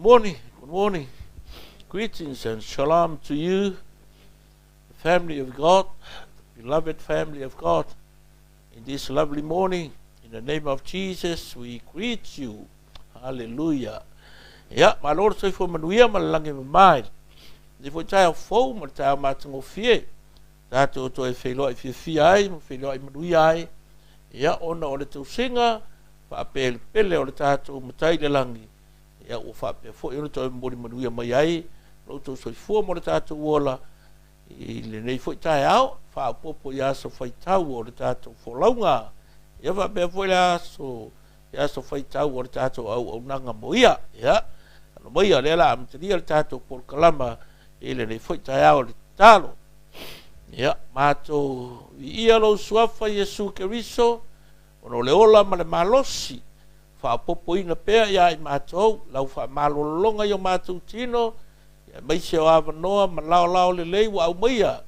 morning, good morning. Greetings and shalom to you, the family of God, the beloved family of God. In this lovely morning, in the name of Jesus, we greet you. Hallelujah. Ia, malo le soifua manuia ma le lagi e mama i lenei foi taeao fou ma le taeao matagofie. Tatou toe feiloai fiafia ai ma feiloai manuia ai, ia, ona o le tausiga faapelepele o le tatou Matai i le lagi, ia, ua faapea foi ona toe momoli manuia mai ai lo outou soifua mo le tatou ola i lenei foi taeao, faaopoopo i aso faitau o le tatou folauga, ia faapea foi le aso i aso faitau o le tatou auaunaga mo ia. Ia, ano maia, o lea o le a amatalia le tatou polokalama i lenei foi taeao i le tatalo. Ia, matou viia lou suafa Iesu Keriso, ona o le ola ma le malosi, faaopoopoina pea ia i matou lau faamalologa i o matou tino, aemaise o avanoa ma laolao lelei ua aumaia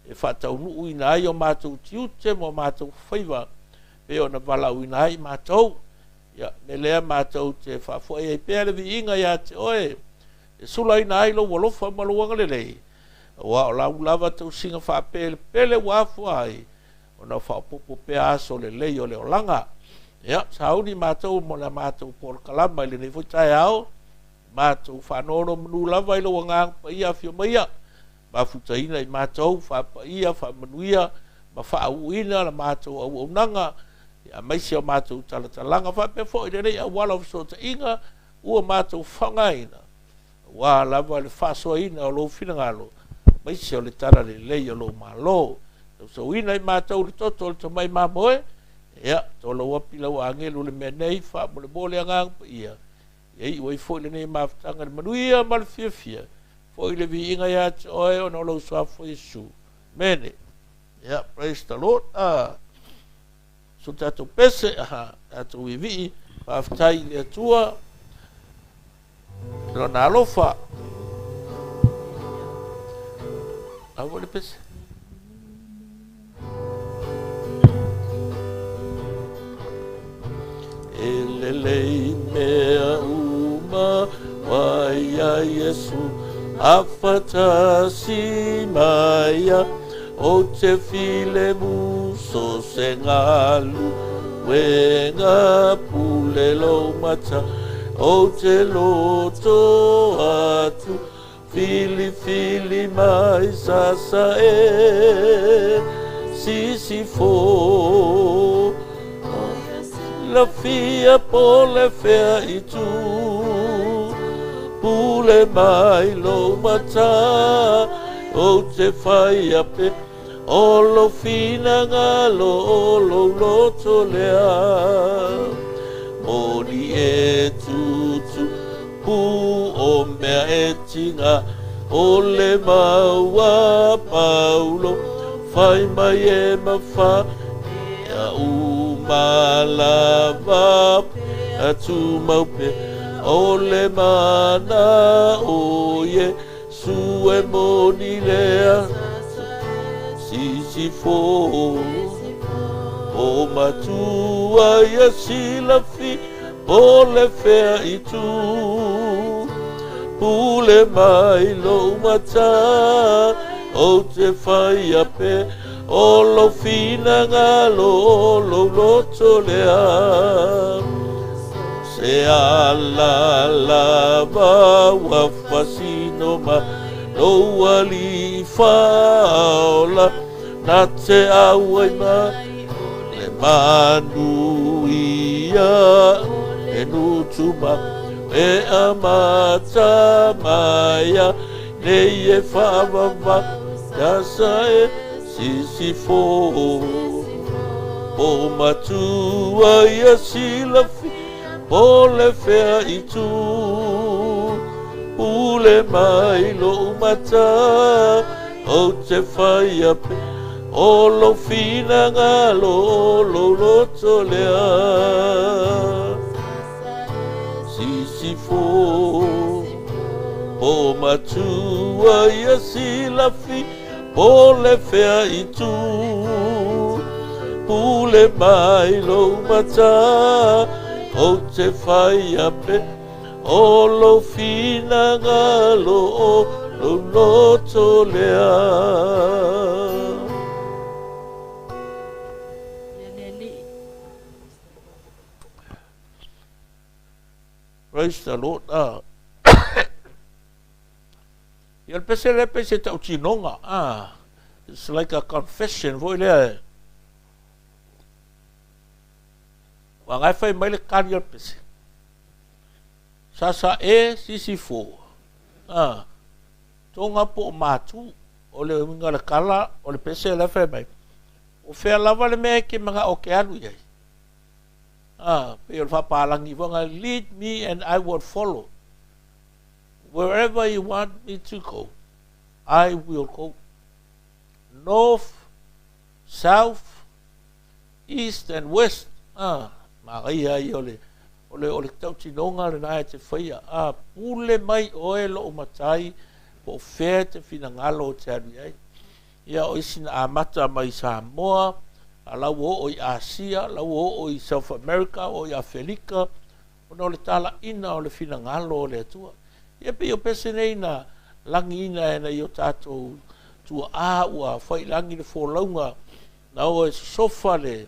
e faataunuuina ai o matou tiute ma o matou faiva pei ona valaauina ai i matou. Ia, me lea matou te faafoe ai pea le viiga ia te oe, e sulaina ai lou alofa ma lou agalelei, aua o lau lava tausiga faapelepele ua afua ai ona faaopoopo pea aso lelei o le olaga. Ia, sauni matou mo le matou polokalama i lenei foi taeao, matou faanonomanu lava i lou agaga paia afio maia, mafutaina i matou, faapaia, faamanuia ma faauuina la matou auaunaga, aemaise o matou talatalaga, faapea foi lenei auala o fesootaiga ua matou faaaogaina, aua lava le faasoaina o lou finagalo, aemaise o le talalelei o lou Malo. Tausauina i matou le toto o le tamai mamoe, ia, tolou api lau agelu le mea nei, faamolemole agaga paia, ia iu ai foi lenei mafutaga i le manuia ma le fiafia, foi le viiga ia te oe ona o lou suafa Iesu. Amene. Yeah, praise the Lord. So tatou pese, aha, tatou ivii, faafetai i le Atua, lona alofa. Aua le pese. E lelei mea uma wa ia Iesu afatasi maia o te file muso se galu wenga pule lou mata o te loto atu filifili mai sasa e sisifo lafia po le fea i tu pule mai lou mata o te whai ape o lo finagalo o lou loto lea moni e tutu pu o mea e tinga o le maua paulo whai mai e mawha ia umalava atu maupe o le mana o ye su e moni lea sisifo o matua ia silafi po le fea i tu pule mai lou mata o te whai ape o lou finagalo o lou loto lea se ala lava ua fasino ma lou ali whaola na te au ai ma le manuia e nutuma e amata maia nei e whaavava tasa e sisifo po matua ia silafi po le fea i tu pule mai lou mata o te whai ape o lou finagalo o lou loto lea sisifo po matua ia silafi po le fea i tu pule mai lou mata o te whai ape O lou finagalo o lou loto lea. Praise the Lord. Ah. Ia le pese lea pei se tautinoga. Ah. It's like a confession foi lea. Ua ngai fai mai le kali o le pese. Sasa e sisi fo. Ah. Tonga po o matu. O le uiga le kala o le pese lea fai mai. O fea lava le mea e ke manga o ke alu iai. Ah, pei o le faapalagi foi nga lead me and I will follow. Wherever you want me to go, I will go. North, south, east and west. Ah, manaia ia o le o le o le tautinoga lena e te faia. Ah, pule mai oe lou matai po o fea e te finagalo o te alu i ai. Ia, o isi na amata mai i Samoa, a la ua oo i Asia, la ua oo i South America, oo i Afelika, ona o le talaiina o le finagalo o le Atua. Ia pei o pese nei na lagiina e nai o tatou tuaa ua faiilagi le folauga na o e sosofa le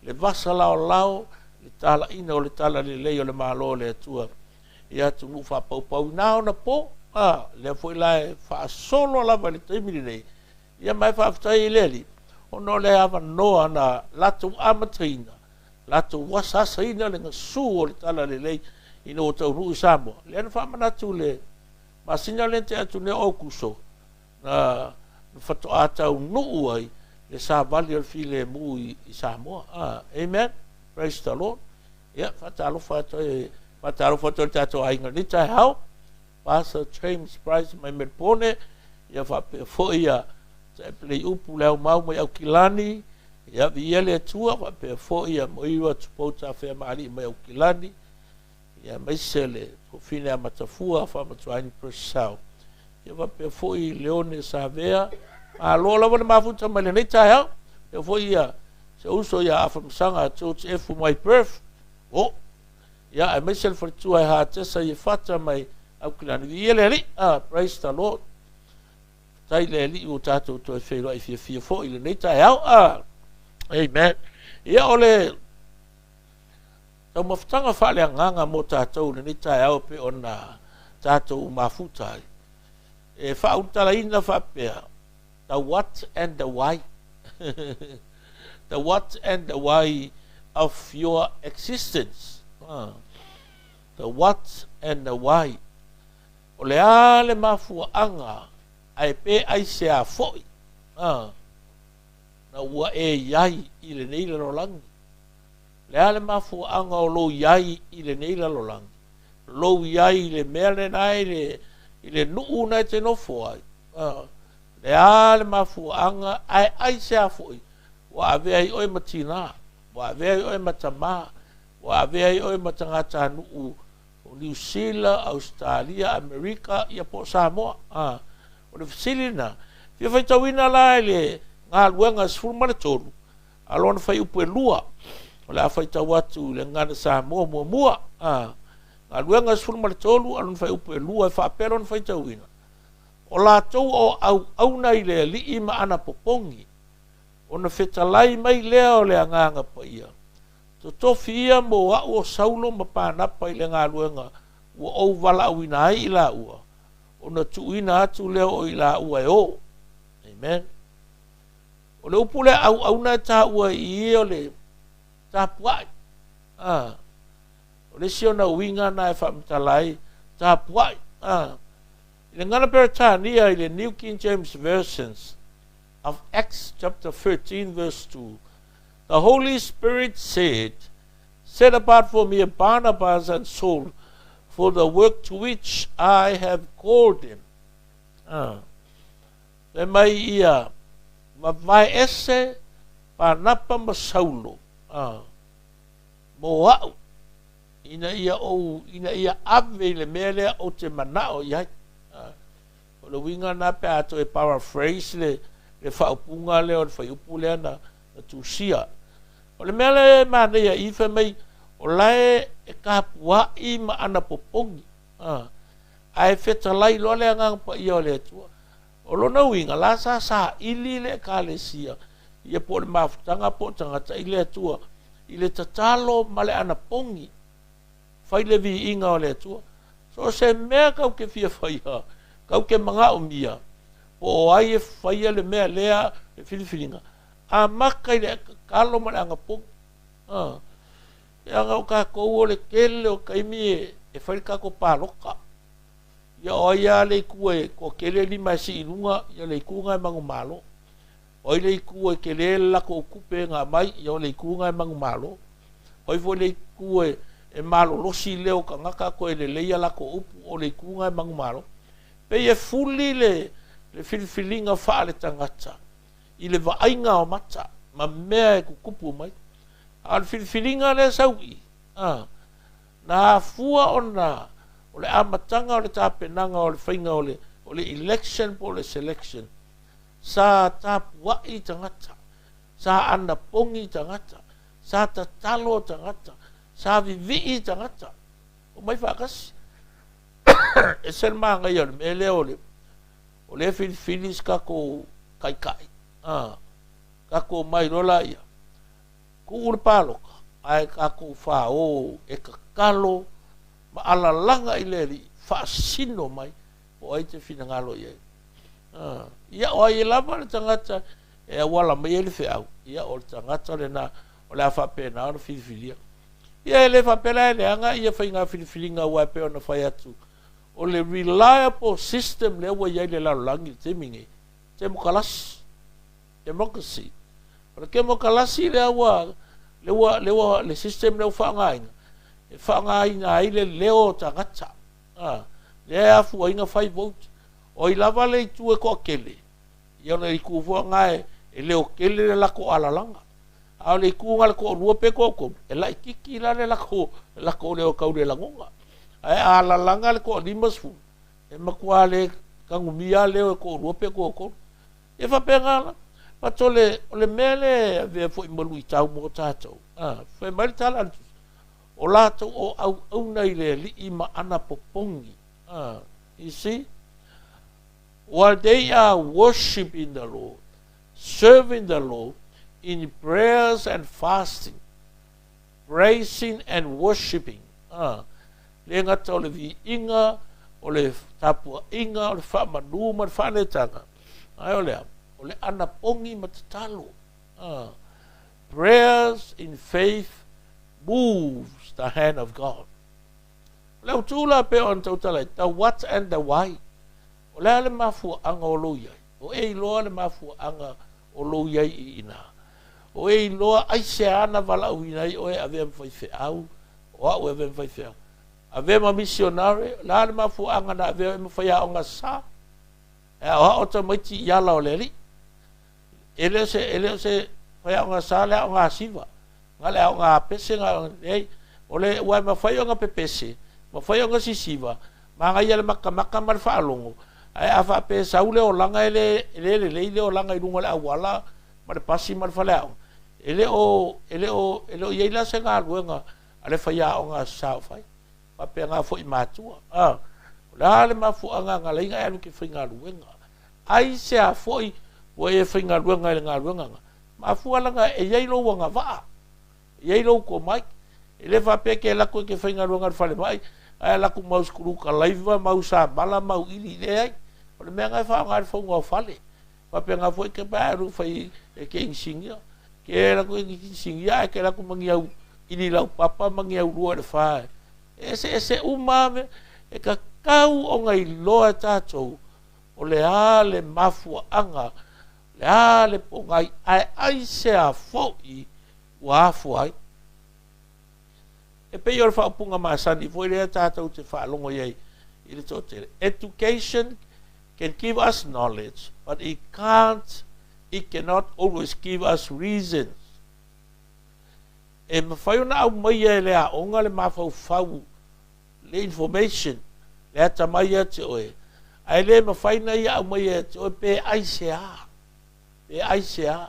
le vasa laolao le talaiina o le talalelei o le Malo o le Atua i atunuu faapaupau ina ona po. A, lea foi la e faasolo lava i le taimi lenei, ia ma e faafetai i le Alii ona o le avanoa na latou amataina, latou asaasaina le gasu o le talalelei ina ua taunuu i Samoa. Lea na faamanatu le masina lea na tea atu nei o Aokuso, na faatoa taunuu ai le savali o le filemu i Samoa. Amen. Praise the Lord. Ia, faatalofa atu ai, faatalofa atu ai le tatou aiga i lenei taeao. Pastor James Price mai Melbourne, ia faapea foi ia Taepeleiupu le Aumau mai Aukilani, ia viia le Atua, faapea foi ia Moiwa Tupou Tafea Maalii mai Aukilani, ia aemaise le Fofine Amatafua Faamatuaini Purcell, ia faapea foi Leone Savea, malo lava le mafuta mai lenei taeao, faapea foi ia se uso ia Afamasaga George Efu mai Perth, oh, ia aemaise le faletua e Hatesa Iefata mai Aukilani, viia le Alii, ah, praise the Lord. Faafetai le Alii ua tatou toe feiloai fiafia foi i lenei taeao. Ah, amen. Ia o le taumafataga faaleagaga mo tatou i lenei taeao pei ona tatou mafuta ai. E faaulutalaina faapea, the what and the why. The what and the why of your existence. Ah. The what and the why. O le a le mafuaaga ae pe aisea foi a na ua e iai i lenei lalolagi? Le a le mafuaaga o lou iai i lenei lalolagi? Lou iai i le mea lena i le, i le nuu na e te nofo ai. A, le a le mafuaaga ae aisea foi ua avea ai oe ma tinā, ua avea ai oe ma tamā, ua avea ai oe ma tagatanuu o Niu Sila, Ausetalia, Amerika, ia po o Samoa. A, o le fesili lena, fia faitauina la i le galuega 13, a lona fuaiupu e 2, o le a faitau atu i le Gagana Samoa muamua. A, galuega 13, a lona fuaiupu e 2, e faapea lona faitauina, O latou o auauna i le Alii ma ana popogi, ona fetalai mai lea o le Agaga Paia, Totofi ia mo a'u o Saulo ma Panapa i le galuega ua ou valaauina ai i laua, ona tuuina atu lea o i laua e o. Amen. O le upu lea auauna e taua i i o le tapua'i. Ah. O le isi ona uiga na e faamatala ai, tapua'i. Ah. I le gagana Peretania i le New King James Versions of Acts chapter 13 verse 2, The Holy Spirit said, Set apart for me Barnabas and Saul for the work to which I have called them. Ah. Fai mai ia, vavae ese Panapa ma Saulo, ah, mō a'u, ina ia ou, ina ia ave i le mea lea ou te mana'o i ai. Ah. O le uiga lena pe a toe paraphrase le, le faaupuga lea o le fuaiupu lea na, na tusia. O le mea lea e manaia i i, fai mai, o la e, e kapua'i ma ana popogi. Ae fetalai loa le Agaga Paia o le Atua. O lona uiga, la sa saili le Ekalesia, ia po o le mafutaga po o tagata i le Atua, i le tatalo ma le anapogi, fai le viiga o le Atua. So o se mea kau te fia faia, kau te manaomia, po o ai e faia le mea lea, le filifiliga, amata i le tatalo ma le anapogi. Leaga o tatou o le tele o taimi e fai le tatou palota. Ia o ai lava le itu e toatele lima e sii i luga, ia le itu lena e manumalo. O ai le itu e tele le latou tupe na aumai, ia o le itu lena e manumalo. O ai foi le itu e malolosi leo o tagata toe lelei a latou upu, o le itu lena e manumalo. Pei e fuli le filifiliga faaletagata i le vaaiga o mata ma mea e tutupu mai. A o le filifiliga lea sau i i, na afua ona o le amataga o le tapenaga o le faiga o le election po o le selection, sa tapuai tagata, sa anapogi tagata, sa tatalo tagata, sa vivii tagata, o mai faatasi. E se le magaia o le mea lea o le filifili se tatou taitai. Tatou mai loa laia, tuu le palota, ae tatou fao e tatalo ma alalaga i le Alii, faasino mai po o ai te finagalo i ai. Ia o ai lava le tagata e auala mai ai le feau, ia o le tagata lena o le a faapena ona filifilia. Ia e le faapea la e leaga ia faiga filifiliga aua e pei ona fai atu, o le reliable system lea ua i ai le lalolagi i le taimi nei, temokalasi, democracy. O le temokalasi lea ua, lea ua, le system lea ua faaaogaina, e faaaogaina ai le leo o tagata. Lea e afuaina fai vote. O ai lava le itu e toatele, ia o le itu foi lena e leo tele le latou alalaga. A o le itu na le toalua pe toatolu, e laititi la le latou leo tau le lagona. Ae a alalaga le toa-50, e matua le tanumia leo e toalua pe toatolu. Ia faapena la. But o le mea le avea foi ma luitau mo tatou. Fai mai le tala a le Tusi, o latou o auauna i le Alii ma anapopogi. You see? While they are worshiping the Lord, serving the Lord in prayers and fasting, praising and worshiping. Le gata o le viiga, o le tapuaiga, o le faamanu ma le faanetaga. Ae o lea, o le anapogi ma tatalo. Prayers in faith moves the hand of God. O le autu la pe o na tautala, the what and the why. O le a le mafuaaga o lou iai. O e iloa le mafuaaga o lou iai i ina. O e iloa aisea na valaauina ai oe e avea ma faifeau, o au e avea ma faifeau. Avea ma misionare, o le a le mafuaaga na avea oe ma faiaoga sa. E aoao tamaiti i ala o le Alii. E le o se faiaoga sa le aoga asiva. Na le aoga apese na leai. O le ua e mafai ona pepese, mafai ona sisiva, magaia le makamaka ma le faalogo. Ae a faapea e sau le olaga e le lelei le olaga i luga o le auala ma le pasi ma le faleaoga. E le o i ai la se galuega a le faiaoga sa o fai. Faapena foi matua. O le a le mafuaaga na ala ai ona e alu e te faigaluega. Ai se a foi ua e faigaluega i le galuega na. Mafua laga e i ai lou agavaa, e i ai lou tomai. E le faapea ke alu atu e te faigaluega i le falemai, ae alu atu mau sukulukalaiva, mau samala, mau ili, leai. O le mea na e faaaoga i le fauga o fale. Faapena foi ke pa alu fai e ke inisinia. Ke alu atu e inisinia ae ke alu atu ma ni au ili laupapa ma ni au lua i le fa. E eseese uma mea, e tatau ona iloa e tatou o le a le mafuaaga, le a le pogai, ae aisea foi ua afua ai. E pei o le faaupuga masani foi lea tatou te faalogo i ai i le toatele. Education can give us knowledge, but it cannot always give us reasons. E mafai ona aumaia e le aoga le mafaufau, le information, le atamai ia te oe. Ae le mafai na ia aumaia ia te oe pe aisea. Pe aisea.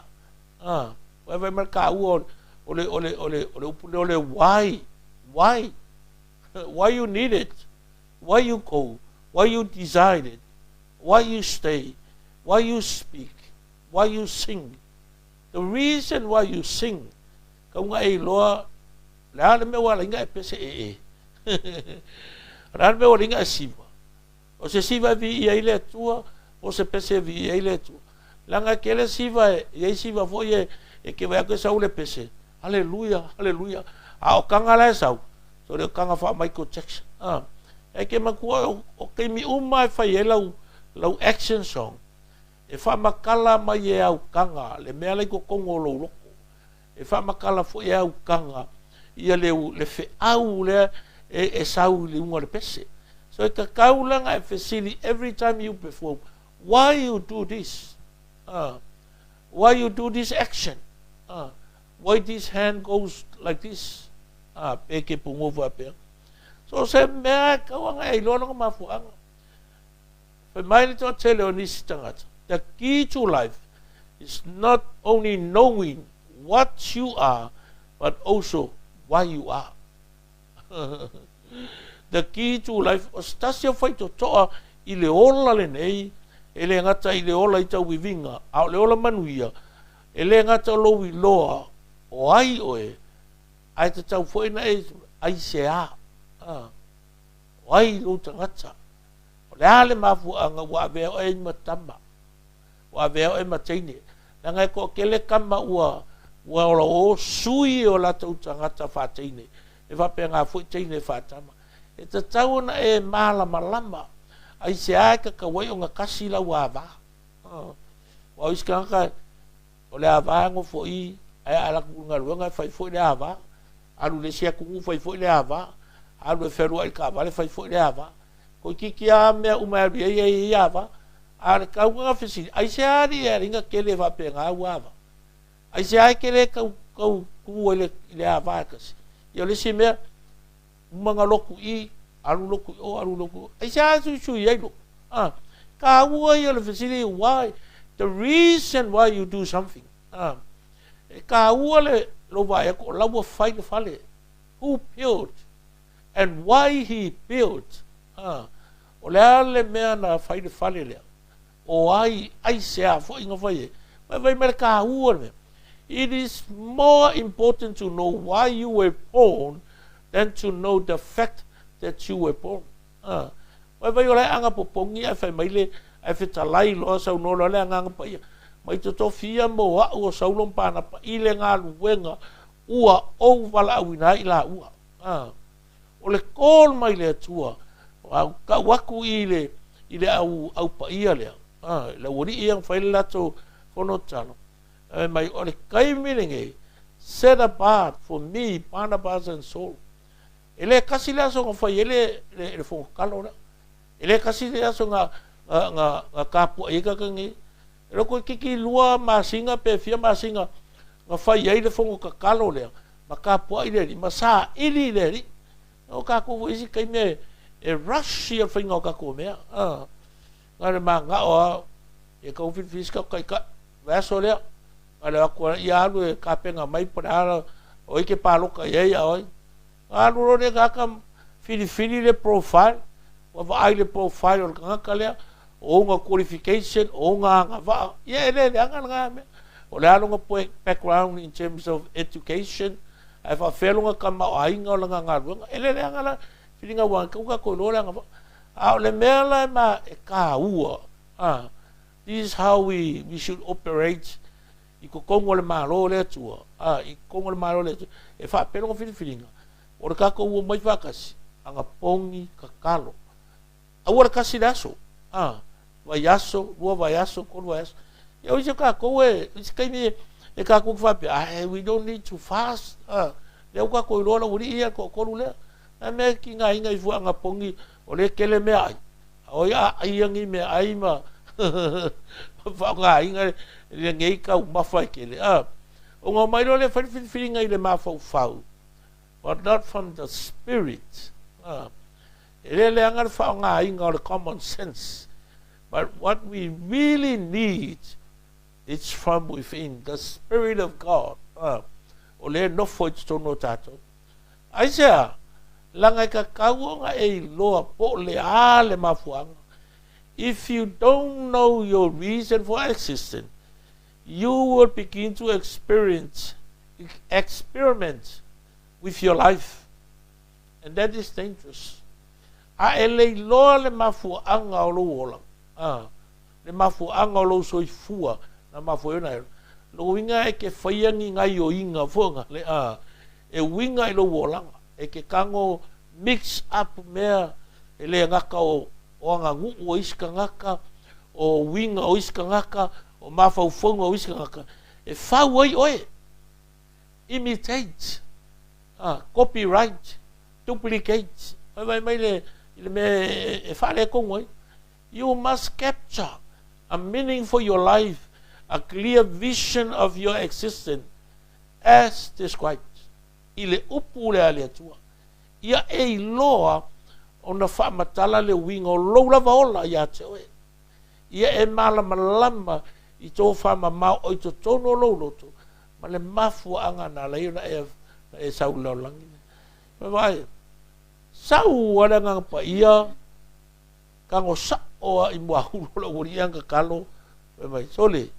Ua fai mai le taua o le upu lea o le why. Why? Why you need it? Why you go? Why you decided? Why you stay? Why you speak? Why you sing? The reason why you sing, kauga e iloa le a le mea ua ala ai ona e pese ee. O le a le mea ua ala ai ona e siva? O se siva e viia ai le Atua, po o se pese e viia ai le Atua. Leaga e tele siva e i ai siva foi e e te vaai atu e sau le pese, Haleluia, haleluia. A o taga la e sau, sole o taga faa-Michael Jackson. A, e te manatua o, o taimi uma e fai ai lau, lau action song, e faamatala mai e au taga le mea la i totonu o lou loto. E faamatala foi e au taga ia le, le feau lea e, e sau i luga o le pese. So e tatau la ona e fesili every time you perform, why you do this? Why you do this action? Why this hand goes like this? Pe ke pugou faapea. So se mea e tatau ona e iloa lona mafuaaga. Fai mai le toatele o nisi tagata, the key to life is not only knowing what you are, but also why you are. The key to life, o se tasi o faitotoa i le ola lenei, e le gata i le ola i tauiviga, a o le ola manuia, e le gata o lou iloa o ai oe, ae tatau foi ona e aisea, o ai lou tagata. O le a le mafuaaga ua avea oe ai ma tama, ua avea oe ma teine, leaga e toatele tama ua ua ola o sui o latou tagata faateine, e faapena foi teine faatama. E tatau ona e malamalama, aisea e tatau ai ona tasi lau ava. Aua o isi tagata, o le ava e nofo i i, ae a alu atu i le galuega e fai foi le ava, alu i le isi atunuu fai foi le ava, alu e fealuai i le taavale fai foi le ava. Toeitiiti lava mea uma e alu i ai e i ai ava. A o le tauga fesili, aisea alii e ala ai ona tele faapena au ava? Aisea e te le tau tau tu ai i le ava e tasi? Ia o le isi mea, uma ona lotu i i, alu lotu i o, alu lotu i o. Aisea e suisui ai lotu? A, taua ia o le fesili, why? The reason why you do something. A, e taua le lou vaai atu o la ua fai le fale. Who built and why he built? A, o le a le mea na fai le fale lea? O ai, aisea foi na fai ai? Mai fai mai le taua le mea. It is more important to know why you were born than to know the fact that you were born. A, mai fai o la e aga popogi ae fai mai le, ae fetalai loa saunoa loa le Agaga Paia, mai totofia mo a'u o Saulo ma Panapa i le galuega ua ou valaauina ai i laua. A, o le call mai le Atua, au tau atu i le, i le au, au paia lea, a, le aualii ia na fai le latou fono tatalo, fai mai, o le taimi lenei, set apart for me Barnabas and Saul. E le tasi le aso na fai ai le, le, le fono tatalo lea. E le tasi le aso na, na, na, na tapuai ai tagata nei. E loko toeitiiti lua masina pe fia masina na fai ai le fono tatalo lea, ma tapuai le Alii, ma saili le Alii. O tatou foi isi taimi e, e rush ia le faiga o tatou mea. A, na o le manao lava, ia tau filifili se tatou taitai, vaiaso lea, na o le o atu lava ia alu e tapena mai po o le a, o ai e te palota i ai a o ai. Na alu loa le tagata filifili le profile, ua vaai le profile o le tagata lea, o ona qualification, o ona agavaa, ia e le leaga lena mea. O le a lona background in terms of education, ae faapefea lona tamaoaiga o lana galuega, e le leaga la filiga aua e tatau ona tatou iloa le agavaa. A o le mea la e ma, e taua, a, this is how we, we should operate i totonu o le Malo o le Atua, a, i totonu o le Malo o le Atua, e faapea lona filifiliga, o le tatou omai faatasi, anapogi, tatalo. Aua le tasi le aso, a, vaiaso, lua vaiaso, tolu vaiaso. Ia o isi o tatou e, isi taimi e tatou te faapea, ai, we don't need to fast, a, lea ua tatou iloa le aualii ia, le toatolu lea. A mea e tigaina ifo anapogi, o lea e tele meaai, a o ai a ai ni meaai ma faaaogaina lenei taumafa e tele, a. Ona omai loa lea fai le filifiliga i le mafaufau, but not from the spirit. A. E le leaga le faaaogaina o le common sense, but what we really need, it's from within, the spirit of God. A. O lea e nofo i totonu o tatou. Aisea? Leaga e tatau ona e iloa po o le a le mafuaaga. If you don't know your reason for existence, you will begin to experience, experiment with your life. And that is dangerous. A e le iloa le mafuaaga o lou ola, le mafuaaga o lou soifua, na mafua ai ona e ola. Lona uiga e te faia ni gaioiga foi na le a, e uiga i lou olaga. E te tago mix up mea e le gata o o aganuu o isi tagata, o uiga o isi tagata, o mafaufauga o isi tagata, e fau ai oe. Imitate, copyright, duplicate, vaivai mai le, i le mea e faaletonu ai. You must capture a meaning for your life, a clear vision of your existence as described i le upu lea a le Atua. Ia e iloa ona faamatala le uiga o lou lava ola iā te oe. Ia e malamalama i tō faamamao o i totonu o lou loto ma le mafuaaga na ala ai ona e, na e sau i le lalolagi nei. Vaai, sau a le Agaga Paia, tago sa'o a i muahulu o le aualii ana tatalo, fai mai, Sole,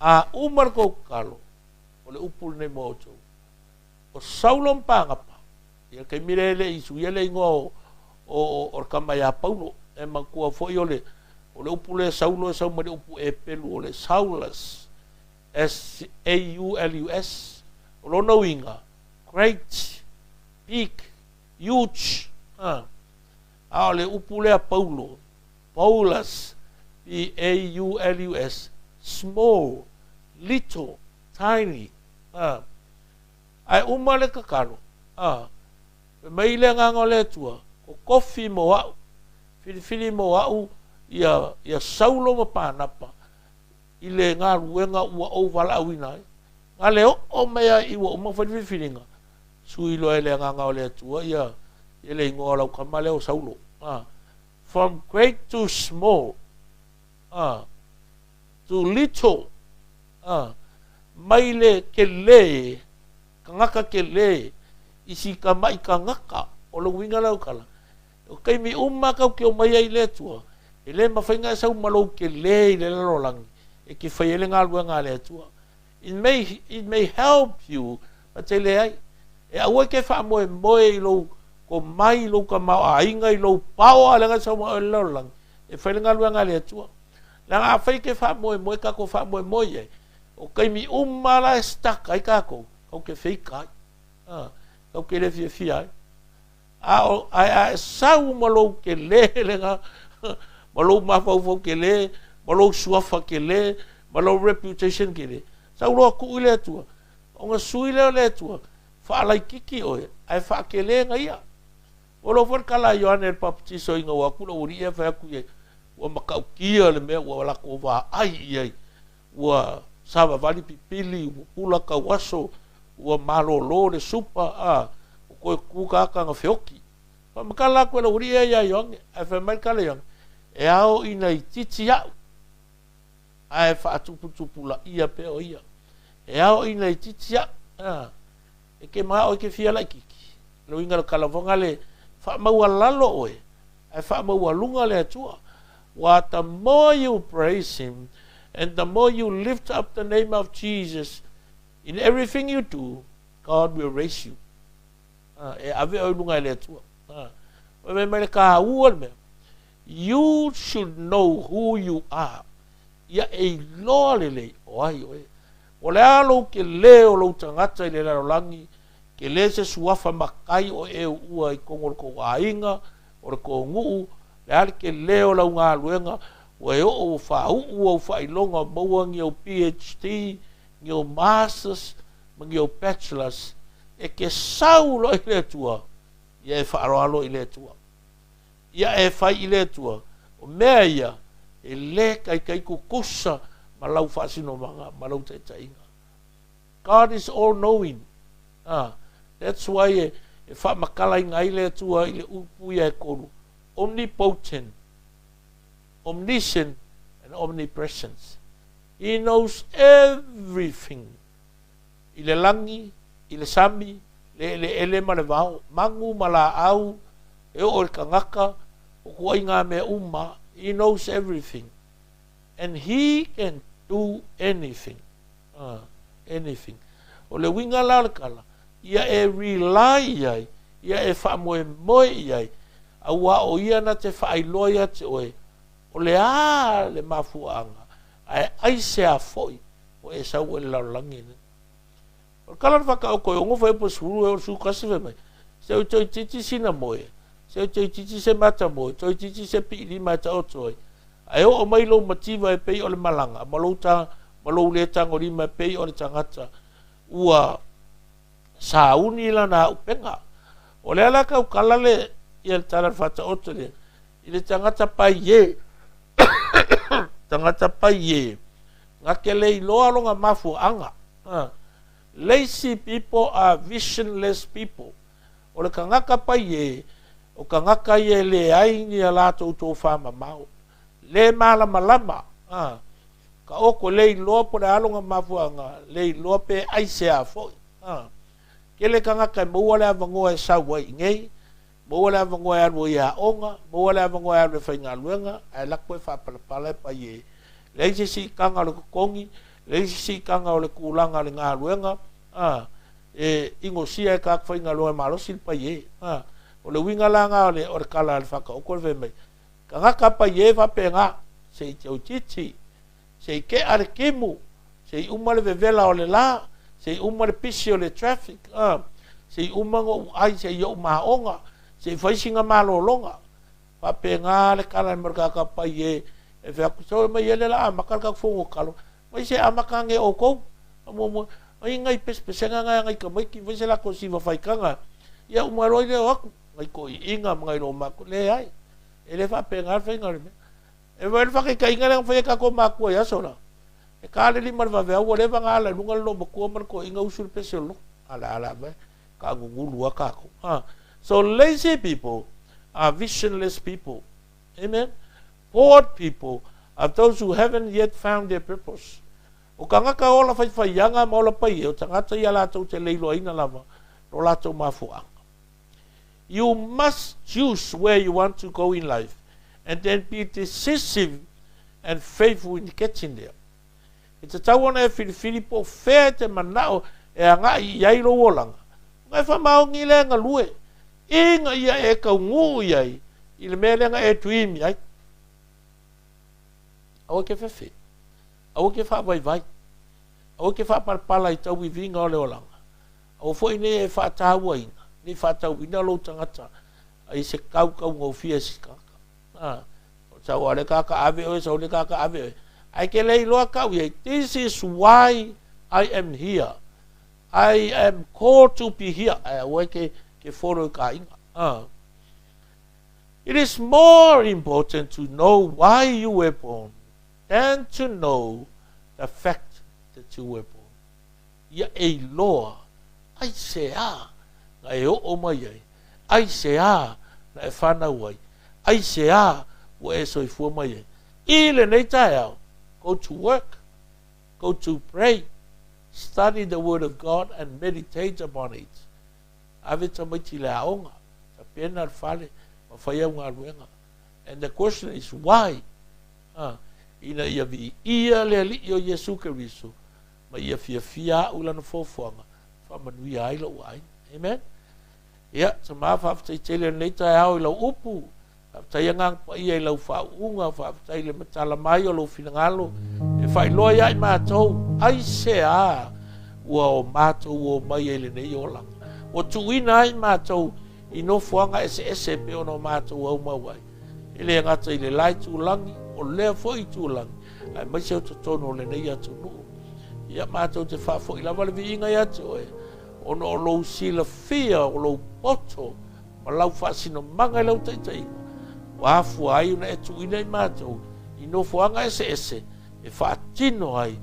a uma le tou tatalo, o le upu lenei mo outou. O Saulo ma Panapa, ia le taimi lea e le i suia le igoa o, o, o le tama ia Paulo, e manatua foi o le, o le upu lea Saulo e sau mai le upu Epelu o le Saulus, S-A-U-L-U-S, o lona uiga, great, big, huge, a. A o le upu lea Paulo, Paulus, P-A-U-L-U-S, small, little, tiny, a. Ae uma le tatalo, a, fai mai le Agaga o le Atua, Kokofi mo a'u, filifili mo a'u ia, ia Saulo ma Panapa i le galuega ua ou valaauina ai. Na le oo mai a i ua uma ona fai le filifiliga, sui loa e le Agaga o le Atua ia, ia le igoa o lau tama lea o Saulo, a, from great to small, a, to little, a, mai le kelē, tagata kelē, i si tamaʻi tagata, o le uiga lea o le tala, o taimi uma lava tatou te omai ai i le Atua, e le mafai ona e sau ma lou kelē i le lalolagi e te fai ai le galuega a le Atua. It may, it may help you, but e leai. E aua e te faamoemoe i lou komai, i lou tamaoaiga, i lou paoa leaga e sau ma oe i le lalolagi, e fai le galuega a le Atua. Leaga afai e te faamoemoe, tatou faamoemoe i ai, o taimi uma la e stuck ai tatou, tatou te feika ai. Tatou te le fiafia ai. A o, ae a e sau ma lou kelē lena, ma lou mafaufau kelē, ma lou suafa kelē, ma lou reputation kelē, sau loa tuu i le Atua, ona sui lea o le Atua, faalaititi oe, ae faakelē na ia. Ua loa foi le tala a Ioane le Papatiso ina ua atu le aualii ia fai atu i ai, ua matautia le mea ua latou vaai i ai, ua savavali pipili, ua pula tauaso, ua malōlō le supa, a ua toe tu tagata na feoti. Faamatala atu e le aualii ia iā Ioane, ae fai mai le tala a Ioane, e ao ina itiiti a'u, ae faatuputupulaia pea o ia. E ao ina itiiti a'u, a, e ke mana'o e te fia laitiiti. Le uiga o le tala foi lea, faamaualalo oe, ae faamaualuga le Atua. Aua the more you praise him and the more you lift up the name of Jesus in everything you do, God will raise you. E ave oe i luga e le Atua. Fai mai le taua le mea, you should know who you are. Ia e iloa lelei o ai oe. Po o le a lou kelē o lou tagata i le lalolagi, kelē se suafa matai o e uua i totonu o le tou aiga, o le tou nuu, le a le kelē o lau galuega, ua e oo ua faauu au faailoga maua ni au PHD, ni au Masters ma ni au Bachelors, e te sau loa i le Atua, ia e faaaloalo i le Atua. Ia e fai i le Atua, o mea ia e lē taitai tutusa ma lau faasinomaga ma lau taitaiga. God is all knowing. That's why e, e faamatalaina ai le Atua i le upu ia e tolu, omnipotent, omniscient and omnipresence. He knows everything. I le lagi, i le sami, Le eleele ma le vao, manu ma laau, e oo i le tagata, o ituaiga mea uma. He knows everything and He can do anything. Anything. O le uiga la o le tala, ia e rely i ai, ia e faamoemoe i ai, aua o Ia na te faailoa ia te oe, o le a le mafuaaga, ae aisea foi ua e sau ai i le lalolagi lenei. O le tala o le faataoto e 6 fuaiupu e 10 e oo i le 11 fai mai, Se oi toeitiiti sina moe, se oi toeitiiti se mata moe, toeitiiti se piilima e taoto ai, ae oo mai lou mativa e pei o le malaga, ma lou ta, ma lou le tagolima e pei o le tagata ua sauni lana auupega. O lea la tautala le, ia le tala o le faataoto lea, i le tagata paie, tagata paie, na te le iloa lona mafuaaga. Lazy people are visionless people. O le tagata paie, o tagata ia e leai ni a latou tofamamao, le malamalama, ka oko le iloa po o le a lona mafuaaga, le iloa pe aisea foi. Tele tagata e maua le avanoa e sau ai i inei, maua le avanoa e alu ai e aoga, maua le avanoa e alu e faigaluega, ae lako e faapalapala e paie. Leai se siitaga o le totogi, leai se siitaga o le tulaga o le galuega, a, e inosia e tagata faigaluega malosi le paie. A, o le uiga la lena o le, o le tala a le Faataoto le fai mai, tagata paie faapena, se i toeitiiti, se i tea le timu, se i uma le vevela o le la, se i uma le pisi o le traffic, a, se i uma ona ou ai, se i ou maoga, se i fai sina malologa. Faapena le tala mai o le tagata paie e fai atu, sole mai ele la amata le tatou fono talo, mai se amata ane outou, muamua, ai nai pesepesega nai a nai tamaiti, fai se latou siva faitaga, ia uma loa lea o atu, nai toeaiina ma nai lomatu, leai, e le faapena le faiga o le mea. E vaai le faataitaiga lea na fai e tatou matua i aso la, e ta le 5 i le vaveao ua leva ona ala i luga le loomatua ma le toeaina usu le pese o le lotu. Ala ala mai, taagugulu lava tatou. So lazy people are visionless people. Amen. Bored people are those who haven't yet found their purpose. O tagata ola faifaiaga ma ola paia, o tagata ia latou te leiloaina lava lo latou mafuaaga. You must choose where you want to go in life and then be decisive and faithful in getting there. E tatau ona e filifili po o fea e te manao e agai i ai lou olaga, ona e faamaoni lea e galue, ina ia e taunuu i ai i le mea lea na e dream i ai. Aua e te fefe, aua e te faavaivai, aua e te faapalapala i tauiviga o le olaga, Aua foi nei e faatauaina, nei faatauina lou tagata i se kaukaugofie i se tagata. A, sau a le kaka ave oe, sau le kaka ave oe. Ae ke le iloa kau iai, this is why I am here. I am called to be here. Ae aua e ke follow i ka aiga. A. It is more important to know why you were born than to know the fact that you were born. Ia e iloa, aisea na e oo mai ai, aisea na e fanau ai, aisea ua e soifua mai ai. I lenei taeao, go to work, go to pray, study the word of God and meditate upon it. Ave tamaiti i le aoga, tapena le fale ma fai au galuega. And the question is why? Ina ia viia le Alii o Iesu Keriso ma ia fiafia au i lana foafoaga, faamanuia ai lou aiga. Amen. Ia, tama, faafetai tele o lenei taeao i lau upu. Faafetai Agaga Paia i lau faauuga, faafetai i le matala mai o lou finagalo e faailoa ia i matou, aisea ua o matou o mai ai i lenei olaga. Ua tuuina ai matou i nofoaga eseese e pei ona o matou aumau ai. E le gata i le la itulagi, o lea foi itulagi, aemaise o totonu o lenei atunuu. Ia matou te faafoi lava le viiga ia te oe, ona o lou silafia o lou poto ma lau faasinomaga i lau taitaiga, ua afua ai ona e tuuina i matou i nofoaga eseese e faatino ai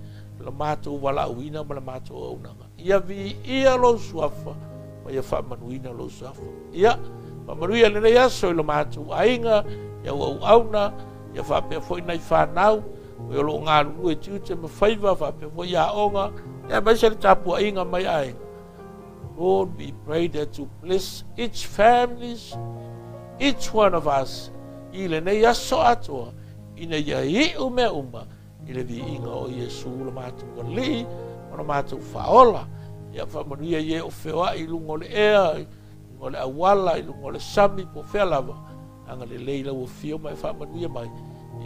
la matou valaauina ma la matou auaunaga. Ia viia lou suafa ma ia faamanuina lou suafa. Ia faamanuia lenei aso i lo matou aiga, i au auauna, ia faapea foi nai fanau, o lo o galulue i tiute ma faiva, faapea foi i aoga, aemaise le tapuaiga mai aiga. Lord, we pray that you bless each families, each one of us, i lenei aso atoa, ina ia iu mea uma i le viiga o Iesu lo matou Alii ma lo matou Faaola. Ia faamanuia i e o feoai i luga o le ea, i luga o le auala, i luga o le sami, po o fea lava, agalelei lau afio ma e faamanuia mai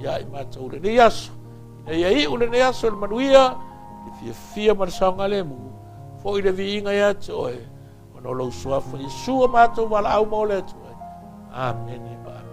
ia i matou lenei aso. Ina ia iu lenei aso i le manuia, le fiafia ma le saogalemu, foi le viiga ia te oe, ona o lou suafa Iesu o matou valaau ma ola atu ai. Amene ma amene.